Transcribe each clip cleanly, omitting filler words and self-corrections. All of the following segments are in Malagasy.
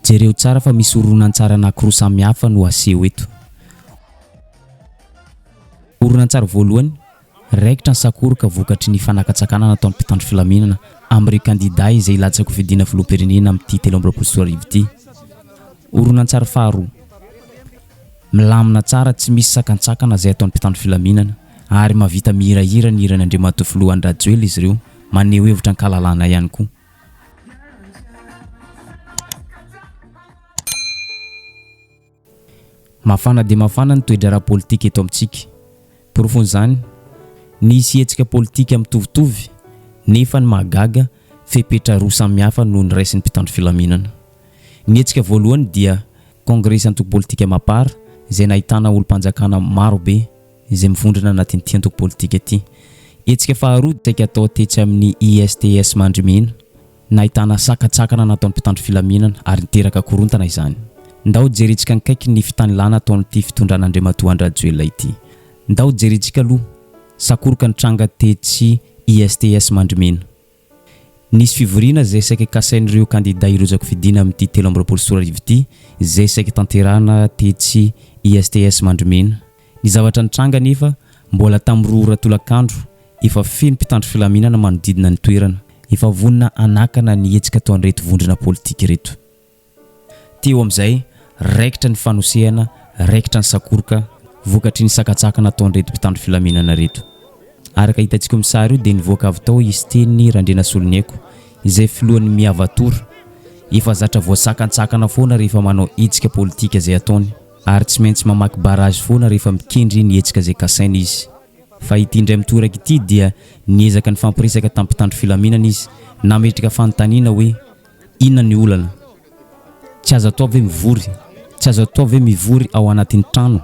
Jereo tsara fa misy horonantsary anankiroa samihafa no aseho eto. Horonantsary voalohany, raikitra ny sakoroka vokatry ny fanakatsakanana ataon'ny mpitandro filaminana amin'ireo kandida izay hilatsa-kofidina filoham-pirenena amin'ity 2023 ity. Horonantsary faharoa, milamina tsara tsy misy sakantsakana izay ataon'ny mpitandro filaminana ary mahavita mihirahira ny hiran'i Andriamatoa Filoha Andry Rajoelina izy ireo, maneho hevitra an-kalalahana ihany koa. Mafana dia mafana ny toe-draharaha politika eto amintsika. Porofon'izany, nisy hetsika politika mitovitovy, nefa ny mahagaga, fepetra roa samihafa no noraisin'ny mpitandro filaminana. Ny hetsika voalohany dia kongresy antoko politika Mapar izay nahitana olom-panjakana maro be izay mivondrona anatin'ity antoko politika ity. Hetsika faharoa saika atao tetsy amin'ny ISTS Mandrimena. Nahitana sakantsakana nataon'ny mpitandro filaminana ary niteraka korontana izany. Ndao jerentsika ankaiky ny fitanilana ataon'ity fitondran'Andriamatoa Andry Rajoelina ity. Ndao jerentsika aloha sakoroka nitranga tetsy ISTS Mandrimena. Nisy fivoriana izay saika kasain'ireo kandida hirotsako-fidiana amin'ity 2023 ity izay saika tanterahana tetsy ISTS Mandrimena. Ny zavatra nitranga anefa mbola tamin'ny roa ora tolakandro Efa feno mpitandro filaminana manodidina ny toerana, efa vonona hanakana ny hetsika ataon'ireto vondrona politika ireto. Teo amin'izay, raikitra ny fanosehana, raikitra ny sakoroka, vokatry ny sakantsakana ataon'ireto mpitandro filaminana ireto. Araka hitantsika eo amin'ny sary io dia nivoaka avy tao i Siteny Randrianasoloniaiko, izay filohan'ny Miavatour. Efa zatra voasakantsakana foana rehefa manao hetsika politika izay ataony, ary tsy maintsy mamaky barrage foana rehefa mikendry ny hetsika izay kasainy izy. Fa ity indray mitoraka ity dia niezaka nifampiresaka tamin'ny mpitandro filaminana izy, nametraka fanontaniana hoe inona ny olana? Tsy azo atao ve mivory? Tsy azo atao ve mivory ao anatin'ny trano?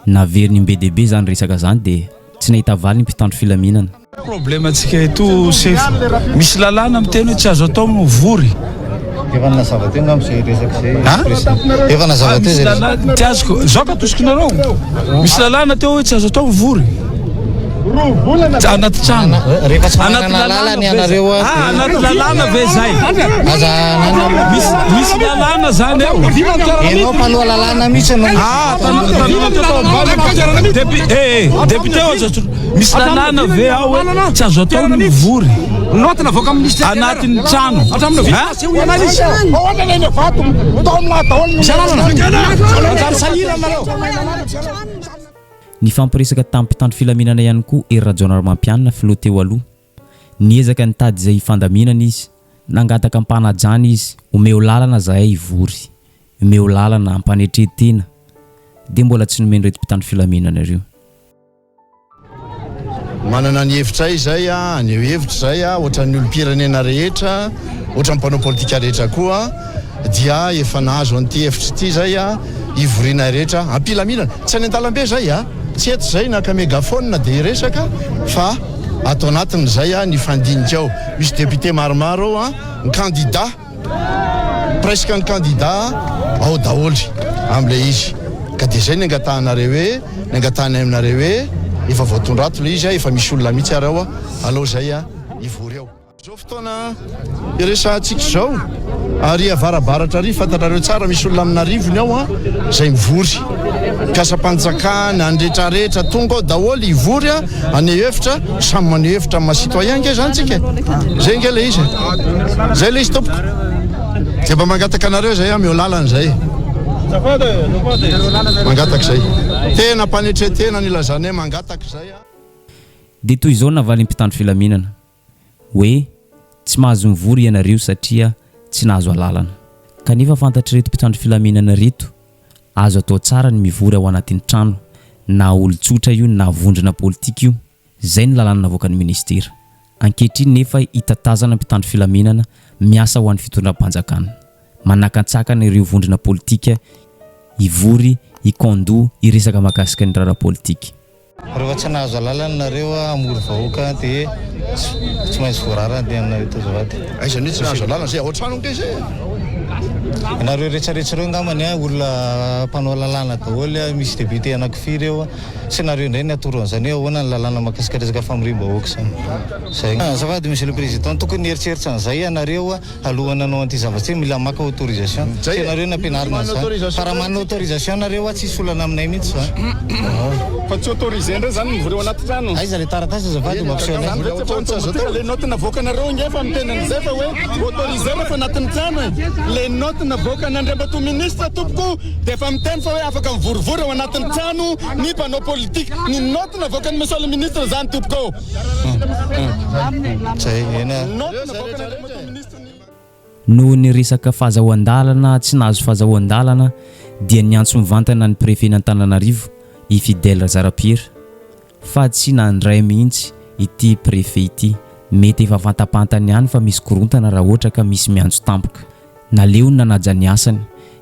Naveriny im-be dia be izany resaka izany dia tsy nahita valiny ny mpitandro filaminana. Problème antsika eto sefo, misy lalàna miteny hoe tsy azo atao ny mivory. Efa nazava teo angamba izay resaka izay. Efa nazava teo izay resaka. Tsy azoko, zao ka atosikinareo. Misy lalàna teo hoe tsy azo atao mivory. Anaty trano. Rehefa tsy manana lalàna ianareo. Ah, anaty lalàna ve zay? Aza Misy misy lalàna zany eo. Ianao mpanoa lalàna mihitsy ianao. Ah, député, eh, eh, député aza Misy lalàna ve ao hoe tsy azo atao ny mivory anatin'ny trano? Nifampiresaka tamin'ny mpitandro filaminana ihany koa Hery Rajaonarimampianina, filoha teo aloha. Niezaka nitady izay hifandaminana izy. Nangataka am-panajana izy, omeo lalana zahay hivory, omeo lalana am-panetren-tena. Dia mbola tsy nomen'ireto mpitandro filaminana ireo. Manana ny hevitray izay, haneho hevitra izay, ohatran'ny olom-pirenena rehetra, ohatran'ny mpanao politika rehetra koa, dia efa nahazo an'ity hevitra ity izay, hivorianay rehetra am-pilaminana. Tsy any an-dalambe izay, tsy eto izay naka megaphone dia hiresaka fa ato anatin'izay ny fandinika ao. Misy député maromaro ao, ny kandida. Presque ny candidat ao daholo amin'ilay izy ka dia izay ny angatahanareo hoe ny angatahanay aminareo hoe efa voatondra ato ilay izy efa misy olona mihitsy ary ao alao izay hivory ao. Izao fotoana iresahantsika izao ary avarabaratra ary fantatrareo tsara misy olona amin'arivony ao izay mivory mpiasam-panjakana ny retraretra tonga ao daholo hivory haneho hevitra samy maneho hevitra amin'ny maha citoyen ange izany tsika e zay ange ilay izy e zay ilay izy tompoko dia mba mangataka anareo zay ameo lalana zay mangataka zay tena mpanetretena ny ilazanay mangataka zay Dia toy izao ny navalin'ny mpitandro filaminana, hoe, Tsy mahazo mivory ianareo satria tsy nahazo alalana. Kanefa fantatr'ireto mpitandro filaminana ireto Azo atao tsara ny mivory ao anatin'ny trano, na olon-tsotra io na vondrona politika io, izay ny lalàna navoakan'ny minisitera. Ankehitriny nefa hitatazana mpitandro filaminana miasa ho an'ny fitondram-panjakana. Manakantsakana ireo vondrona politika hivory, hikaon-doha, hiresaka mahakasika ny raharaha politika. Rehefa tsy nahazo alalana nareo hamory vahoaka dia tsy maintsy voarara ny anareo eto azafady. Aiza ny hoe tsy nahazo alalana zay? Ao an-trano ange zay e! Nareo rehetrarehetra ireo angambany a, olona mpanao lalàna daholo a, misy député anakifiry eo a, tsy nareo indray ny atoro an'izany hoe ahoana ny lalàna mahakasika resaka famoriam-bahoaka izany. Zay. Azafady Monsieur le Président, tokony hieritreritra an'izay ianareo a, alohan'ny hanao an'ity zavatra ity, mila maka autorisation. Tsy ianareo no ampianarina an'izany. Fa raha manana autorisation nareo a, tsisy olana aminay mihitsy izany. Fa tsy autorisé ndray zany mivory ao anaty trano. Aiza le taratasy azafady mba ampiseho anay. Zany ve tsy efa automatique le note navoakanareo ange efa miteny an'izay fa hoe autorisé refa anatin'ny trano e. Le note navoakan'Andriamatoa Ministre tompoko dia efa miteny fa hoe afaka mivorivory ao anatin'ny trano ny mpanao politique. Ny note navoakan'i Monsieur le Ministre zany tompoko. Zay, eny a. Note navoakan'Andriamatoa Ministre ny. Noho ny resaka fahazahoan-dalana tsy nahazo fahazahoan-dalana dia niantso mivantana ny Prefet-n'Antananarivo i Fidèle Razarapiera fa tsy nandray mihitsy ity Prefet ity. Mety efa fantapantany ihany fa misy korontana raha ohatra ka misy miantso tampoka. Naleony nanaja ny asany.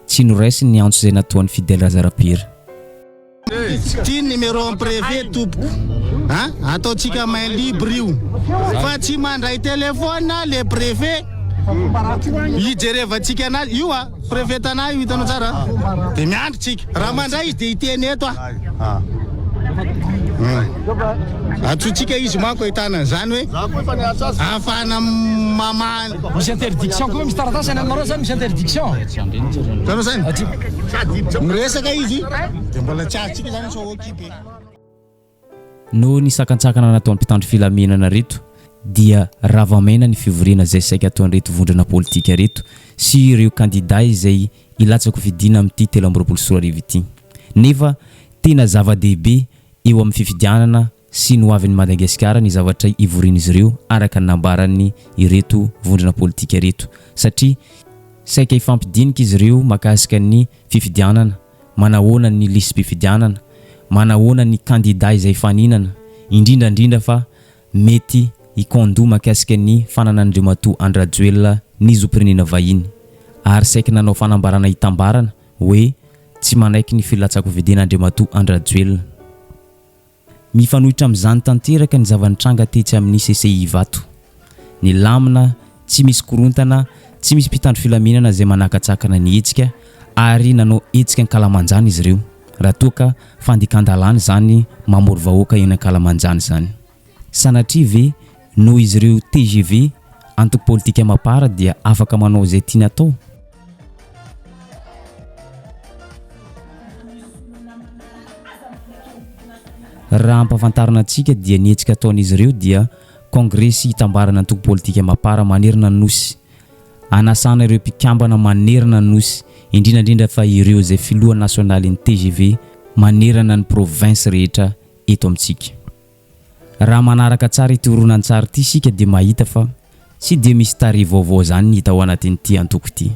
Tsy noraisiny ny antso izay natoan'i Fidèle Razarapiera. Ty numéro an'i préfet tompoko a! Ataontsika main libre io fa tsy mandray téléphone le préfet hijerevantsika anazy io a! Préfet Tana io hitanao tsara a! De miandry tsika raha mandray izy de hiteny eto a! Antsointsika izy manko ahitana an'izany hoe ahafahana mamaha. Misy interdiction koa, misy taratasy any aminareo zany misy interdiction. Hitanao zany? Miresaka izy dia mbola tsy azontsika zany sao occupé. Noho ny sakantsakana nataon'ny mpitandro filaminana ireto dia rava maina ny fivoriana izay saika ataon'ireto vondrona politika ireto sy ireo kandida izay hilatsa-kofidina amin'ity 2023 ity. Nefa tena zava-dehibe eo amin'ny fifidianana sy ny hoavin'i Madagasikara ny zavatra ivorian'izy ireo araka ny nambaran'ny ireto vondrona politika ireto satria saika hifampidinika izy ireo mahakasika ny fifidianana, manahoana ny lisi-pifidianana, manahoana ny kandida izay hifaninana, indrindra indrindra fa mety hikaon-doha mahakasika ny fananan'Andriamatoa Andry Rajoelina ny zom-pirenena vahiny ary saiky nanao fanambarana hitambarana hoe tsy manaiky ny filatsakofidiana Andriamatoa Andry Rajoelina. Mifanohitra amin'izany tanteraka ny zava-nitranga tetsy amin'ny CCI Ivato. Nilamina, tsy misy korontana, tsy misy mpitandro filaminana izay manakatsakana ny hetsika ary nanao hetsika ankalamanjana izy ireo, raha toa ka fandikan-dalàna izany mamory vahoaka eny ankalamanjana izany. Sanatria ve noho izy ireo tgv, antoko politika mapar dia afaka manao izay tiany atao? Raha ampahafantarina antsika dia ny hetsika ataon'izy ireo dia kongresy hitambarana antoko politika mapar manerana ny Nosy. Anasana ireo mpikambana manerana ny Nosy, indrindra indrindra fa ireo izay filoha nasionalin'ny tgv manerana ny province rehetra eto amintsika. Raha manaraka tsara ity horonantsary ity isika dia mahita fa tsy dia misy tarehy vaovao izany ny hita ao anatin'ity antoko ity.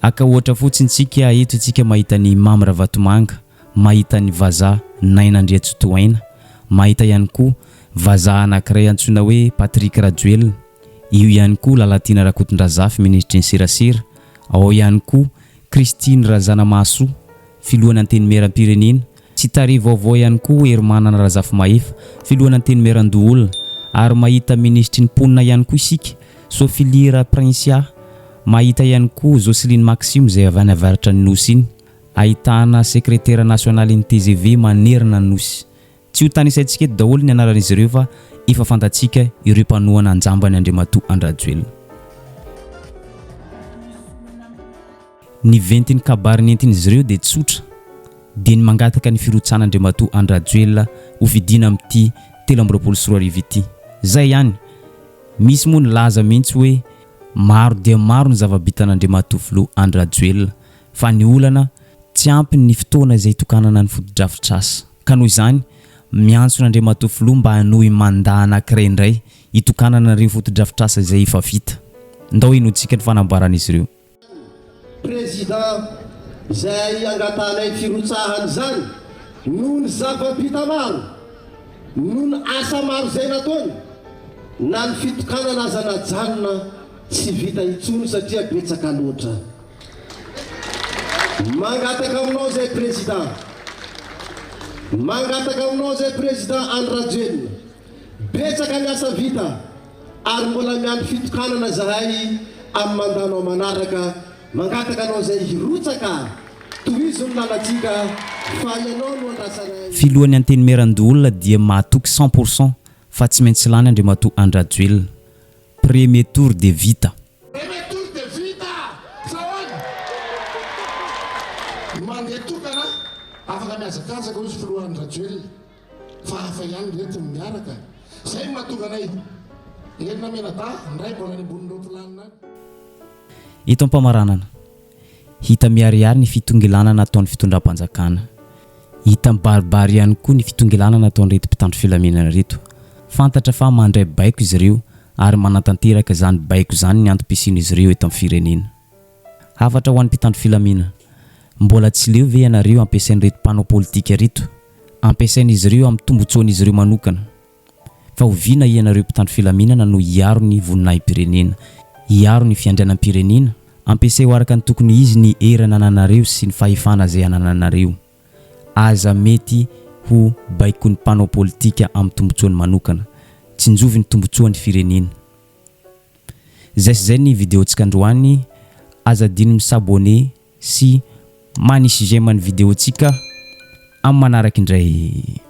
Haka ohatra fotsiny isika, eto isika mahita an'i Mamy Ravatomanga, mahita an'i Vazaha Naina Andriantsitohaina, mahita ihany koa vazaha anankiray antsoina hoe Patrick Rajoelina, io ihany koa Lalatiana Rakotondrazafy minisitry ny serasera, ao ihany koa Christine Razanamahasoa, filohan'ny Antenimierampirenena, Tsy tarehy vaovao ihany koa Herimanana Razafimahefa, filohan'ny Antenimierandoholona, ary mahita minisitry ny mponina ihany koa isika, Soafilira Princia, mahita ihany koa Jocelyne Maxime izay avy any avaratra ny Nosy iny, ahitana sekretera nasionalin'ny tgv manerana ny Nosy. Tsy ho tanisaintsika eto daholo ny anaran'izy ireo fa efa fantatsika ireo mpanohana an-jambany Andriamatoa Andry Rajoelina. Ny ventin'ny kabary nentin'izy ireo dia tsotra, dia ny mangataka ny firotsahan'Andriamatoa Andry Rajoelina ho fidiana amin'ity 2023 ity. Izay ihany! Misy moa nilaza mihitsy hoe maro dia maro ny zava-bitan'Andriamatoa Filoha Andry Rajoelina fa ny olana tsy ampy ny fotoana izay hitokanana ny fotodrafitrasa. Ka noho izany, miantso an'Andriamatoa Filoha mba hanohy mandat anankiray indray hitokanana ireo fotodrafitrasa izay efa vita. Ndao henointsika ny fanambaran'izy ireo. Président izay angatahanay firotsahany izany noho ny zava-bita maro, noho ny asa maro izay nataony, na ny fitokanana aza najanona tsy vita intsony satria betsaka loatra. Mangataka aminao izay Président, mangataka aminao izay Président Andry Rajoelina, betsaka ny asa vita ary mbola miandry fitokanana izahay amin'ny mandat-nao manaraka. Mangataka anao izay hirotsaka, tohizo ny lalantsika fa ianao no andrasanay. Filohan'ny Antenimierandoholona dia mahatoky 100% fa tsy maintsy lany Andriamatoa Andry Rajoelina. Premier tour dia vita. Premier tour dia vita! Fa ahoana? Mandeha tokana, afaka mihazakazaka hoy Filoha Andry Rajoelina. Fa hafa ihany reto ny miaraka. Zay no mahatonga anay enina mianadahy, ny ray mbola any ambonin'ny ropilanina any. Eto am-pamaranana, hita miharihary ny fitongilanana ataon'ny fitondram-panjakana. Hita mibaribary ihany koa ny fitongilanana ataon'ireto mpitandro filaminana ireto. Fantatra fa mandray baiko izy ireo ary manatanteraka izany baiko izany ny antom-pisian'izy ireo eto amin'ny firenena. Hafatra ho an'ny mpitandro filaminana, mbola tsy leo ve ianareo ampiasain'ireto mpanao politika ireto? Ampiasain'izy ireo amin'ny tombotsoan'izy ireo manokana. Fa oviana ianareo mpitandro filaminana no hiaro ny voninahi-pirenena, hiaro ny fiandrianam-pirenena? Ampiasao araka ny tokony izy ny hery anananareo sy ny fahefana izay anananareo. Aza mety ho baikon'ny mpanao politika amin'ny tombotsoany manokana. Tsinjovy ny tombotsoan'ny firenena. Zay sy zay ny vidéo-tsika androany, aza adino mi s'abonner sy manisy j'aime ny vidéo-tsika amin'ny manaraka indray.